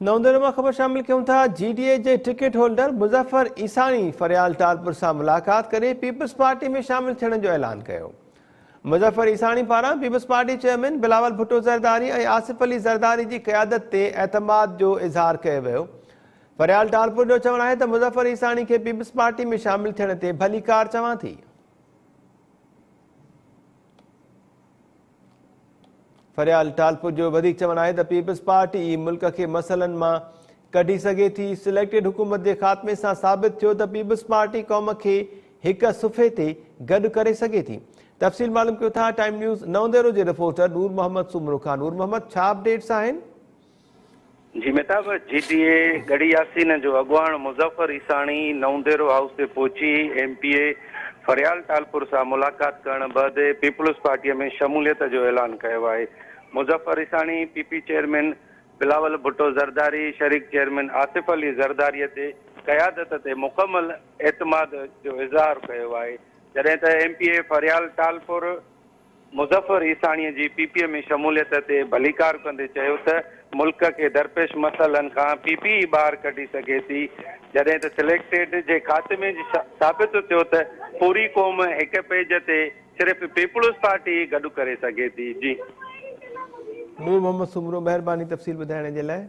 نئون ديرو مان خبر شامل ڪيون ٿا، جي ڊي اي جي ٽڪيٽ هولڊر مظفر عيساڻي فريال ٽالپر سان ملاقات ڪري پيپلز پارٽي ۾ شامل ٿيڻ جو اعلان ڪيو. مظفر عيساڻي پاران peoples party chairman Bilawal Bhutto Zardari ۽ Asif Ali Zardari جي قيادت تي اعتماد جو اظهار ڪيو ويو. فريال ٽالپر جو چوڻ آهي ته مظفر عيساڻي کي پيپلز پارٽي ۾ شامل ٿيڻ تي ڀليڪار چوان ٿي. فريال ٽالپر جو وڌيڪ چوڻ آهي ته پيپلز پارٽي ئي ملڪ کي مسئلن مان ڪڍي سگهي ٿي، سليڪٽيڊ حڪومت جي خاتمي سان ثابت ٿيو ته پيپلز پارٽي قوم کي هڪ صفحي تي گڏ ڪري سگهي ٿي. تفصيل معلوم ڪيو ٿا ٽائيم نيوز نئون ديرو جي رپورٽر نور محمد سومرو کان. نور محمد ڇا اپڊيٽس آهن؟ جي مهتاب، جي ڊي اي ڳڙهي ياسين جو اڳواڻ مظفر عيساڻي نئون ديرو هائوس تي پهچي M P A Faryal Talpur سان ملاقات ڪرڻ بعد پيپلز پارٽي ۾ شموليت جو اعلان ڪيو آهي. Muzaffar Isani P P chairman Bilawal Bhutto Zardari, شريڪ چيئرمين آصف علي زرداري تي قيادت تي مڪمل اعتماد جو اظهار ڪيو آهي جڏهن ته M P A Faryal Talpur Muzaffar عيساڻيء جي پي پي ۾ شموليت تي ڀليڪار ڪندي چيو ته ملڪ کي درپيش مسئلن کان پي پي ئي ٻاهر ڪڍي سگهي ٿي، جڏهن ته سليڪٽيڊ جي خاتمي جي ثابت ٿيو ته پوري قوم هڪ پيج تي صرف پيپلز پارٽي ئي گڏ ڪري سگهي ٿي. جي. نور محمد سومرو مهرباني تفصيل ٻڌائڻ جي لاء.